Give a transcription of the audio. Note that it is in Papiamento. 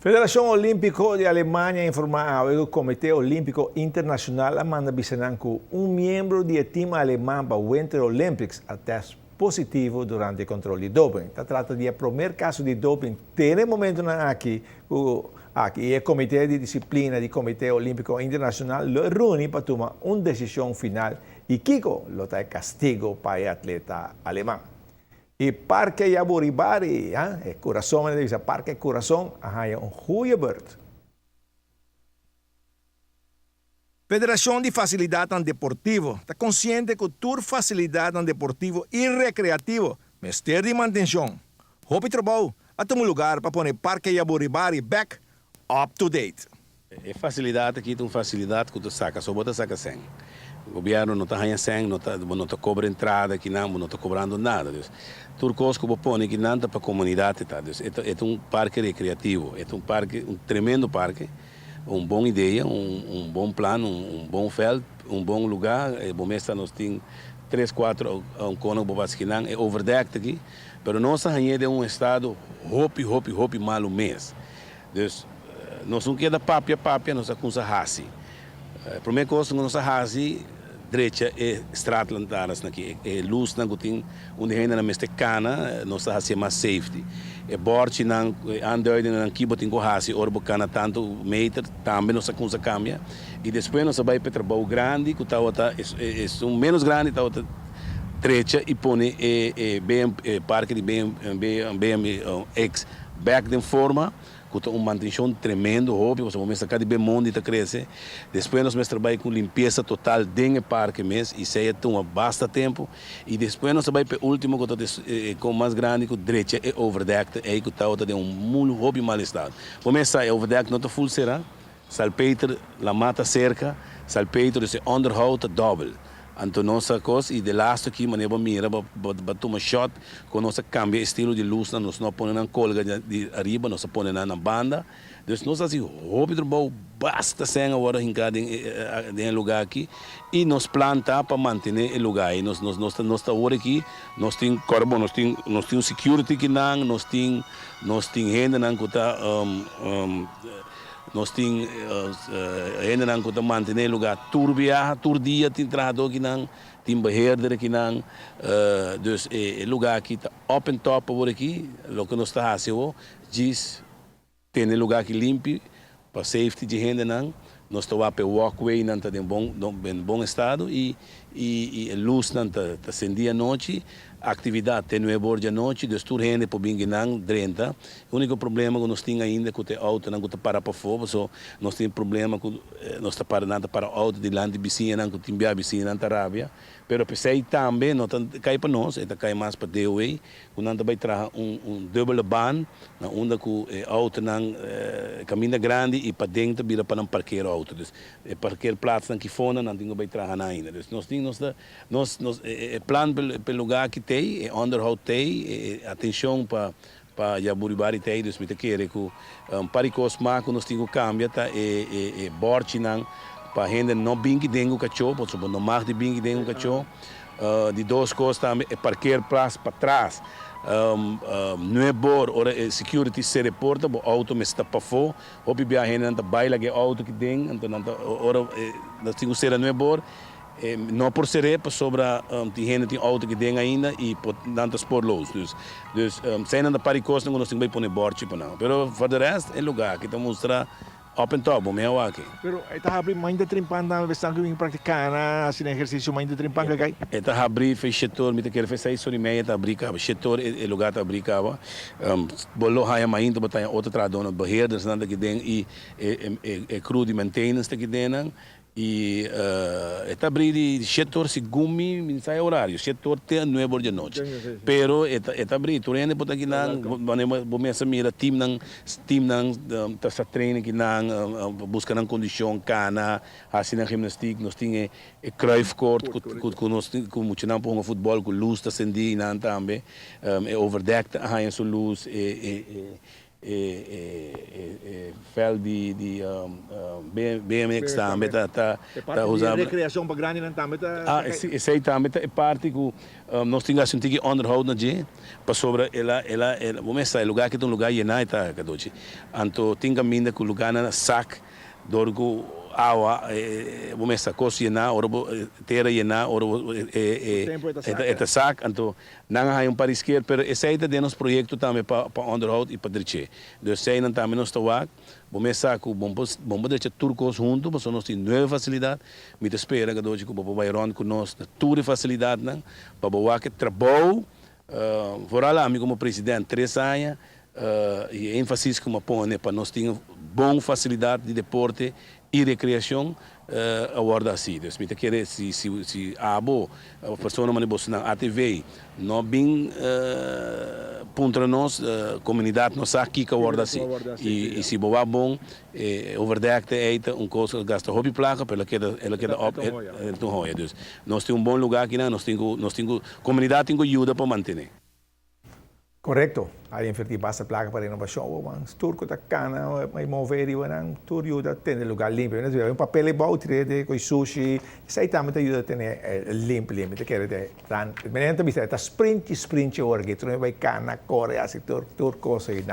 Federashon Olímpiko di Alemania a informá awe ku Komité Olímpiko Internashonal a manda bisa nan ku un miembro di e tim aleman pa Winter Olympics a tèst positivo durante e kontrol di doping. Ta trata di e promer kaso di doping te na e momentunan aki ku aki i e Komité di Disiplina di Komité Olímpiko Internashonal lo runi pa tuma un desishon final i kiko lo ta e kastigo pa e atleta aleman. E Parke Yaburibari, e kurason, manera ta bisa Parke Kurason, a haña un goeie beurt. Federashon di Fasilidatnan Deportivo ta konsiente ku tur fasilidatnan deportivo i rekreativo mester di mantenshon. Hopi trabou a tuma lugar pa pone Parke Yaburibari bek up to date. E fasilidat aki ta un fasilidat ku ta saka so bo ta saka sèn. Gobièrnu no ta haña sèn, no ta bo no ta kobra entrada akinan, bo no ta kobrando nada. Dus tur kos ku bo pone akinan ta pa komunidat e ta. Dus e ta e ta un parke rekreativo, e ta un parke un tremendo parke, un bon idea, un un bon plan, un un bon vèlt, un bon lugá. Bo mes ta nos tin tres kuater kona ku bo basa akinan, e overdekt aki, pero nos a hañ'é den un estado hopi hopi hopi malu mes. Dus, nos no keda papia papia, nos a kumsa hasi. E promé kos ku nos a hasi, drecha e straatlantaarnsnan aki, e lusnan ku tin unda e hendenan mester kana, nos ta hasié mas safety. E bòrchinan, e aanduidingnan ki bo tin ku hasi ora bo kana tantu meter, tambe nos a kumsa kambia. I despues nos a bai pa e trabou grandi ku tabata, esun ménos grandi tabata drecha i pone e parke di BMX. Bek den forma ku ta un mantenshon tremendo hopi pasobra bo mester ka di be mondi ta krese. Despues nos mester bai ku limpiesa total den e parke mes i esei a tuma basta tempu. I despues nos a bai pa e ultimo ku ta e kon mas grandi ku drecha e overdekte ei ku tabata den un mul hopi mal estado. Bo mes sa e overdek no ta ful sera, salpeter la mata serka, salpeter dus e onderhoud ta dobel. Anto nos a kos i de lastu aki manera bo mira bo bo tuma shot kon nos a kambia estilo di lusnan, nos no a pone nan kolga di ariba, nos a pone nan na banda. Dus nos a hasi hopi trabou, basta sèn a wòrdu hinká den den e lugá aki i nos plan ta pa mantené e lugá ei. Nos nos nos ta nos ta awor aki nos tin kòrda bon nos tin nos tin un security kinan, nos tin nos tin hendenan ku ta Nos tin hendenan ku ta mantené e lugá tur biaha, tur dia tin trahadó akinan, tin beheerder akinan. Dus e lugá aki ta op en top awor aki. Loke nos ta hasi awor djis tene e lugá aki limpi pa safety dje hendenan. Nos ta wak pa e walkwaynan ta den bon den bon estado i i e lusnan ta sendí anochi. Actividad te nuebe or djanochi, dus tur hende por bin kinan drenta. E unico problema cu nos tin ainda cu ta e autonan cu ta para pafó, paso nos tin problema cu nos ta para, nan ta para auto dilanti bisiñanan cu tin bia bisiñanan ta rabia. Pero p'esey tambe no ta cay pa nos, e ta cay mas pa DOW, cu nan ta bay traha un un dubbele baan na unda cu e autonan caminda grandi y paden ta bira pa nan parkeer auto. Dus e parkeerplaatsnan kifonan nan tin cu bay traha nan ainda. Dus nos tin nos ta. Nos nos e plan p'e lugá aki t'ei, e onderhoud t'ei, e atencion pa pa Yaburibari t'ei, dus mi ta kere ku un par di kos mas ku nos tin ku kambia ta e e e bòrchinan pa hende no binki den ku kachó, pasobra bo no mag di binki den ku kachó. Di dos kos tambe e parkeerplaats patras nuebor ora e security sera e porta bo outo mester ta pafó, hopi bia hendenan ta bai laga e outo aki den, anto nan ta ora nos tin ku sera nuebor. E no por ser'é pasobra tin hende tin outo aki den ainda i por nan ta spoorloos. Dus dus esei nan ta par di kosnan ku nos tin ku bai pone bòrchi pa nan. Pero for de rest e lugá aki ta mustra op en top, bo mea wak. Pero e ta habri mainta trimpan tambe pa esnan ku bin praktiká nan hasi nan ehersisio mainta trimpan ka kai? E ta habri fe shetor, mi ta kere fe seis or i media ta habri kaba. Shetor e lugá ta habri kaba. Bo lo haña mainta bo ta haña otro trahadónan, beheerdersnan ta aki den i e e crew di maintenance ta aki den nan. I e ta abrí di shete or segun mi mi sa e orario, shete or te nuebe or di anochi. Pero e ta e ta abrí, tur hende por ta akinan, wanneer bo mester mira teamnan teamnan ta sa train akinan, buska nan kondishon, kana, hasi nan gimnastiek. Nos tin e e kruifkoord ku ku ku nos tin ku muchanan por hunga futbòl ku lus ta sendí einan tambe. E overdek ta haña su lus, e e e. E veld di BMX tambe ta ta ta usa. Rekreashon pa grandinan tambe ta. Ah, esei tambe ta e parti ku nos tin hasi un tiki onderhoud na dje, pasobra el a el a bo mester sa e lugá aki ta un lugá yená e ta kadochi. Anto tin kaminda ku lugánan a sak dor ku awa bo mester sa kos yená ora bo tera yená ora bo e ta sak anto nan a haña un par di sker pero esei ta den nos proyekto tambe pa pa onderhoud i pa drech'é. Dus eseinan tambe nos ta wak. Bo mes sa ku bo bo por drecha tur kos huntu pasobra nos tin nuebe fasilidat. Mi ta spera kadochi ku bo por bai rònt ku nos na tur e fasilidatnan pa bo wak e trabou. Vooral ami komo president tres aña i e énfasis ku mi a pone pa nos tin bon fasilidat di deporte i rekreashon a wòrdu hasi. Dus mi ta kere si si si abo òf persona manera bosonan ATV no bin puntra nos, komunidat no sa kiko a wòrdu hasi. I si bo wak bon e overdekte ei ta un kos ku a gasta hopi plaka pero el a keda el a keda òp el ta un hoya. Dus nos tin un bon lugá akinan nos tin ku nos tin ku komunidat tin ku yuda pa mantené. Korekto, a invertí basta plaka pa renovashon awor man tur ku ta kana i move riba nan tur yuda tene lugá limpio. Mi ta un papel ei bou tir'é de koi sushi esei tambe ta yuda tene limpi limpi. Ta kere te tan manera ta bisa ta sprinchi sprinchi awor aki tur hende bai kana kore hasi tur tur kos ei nan.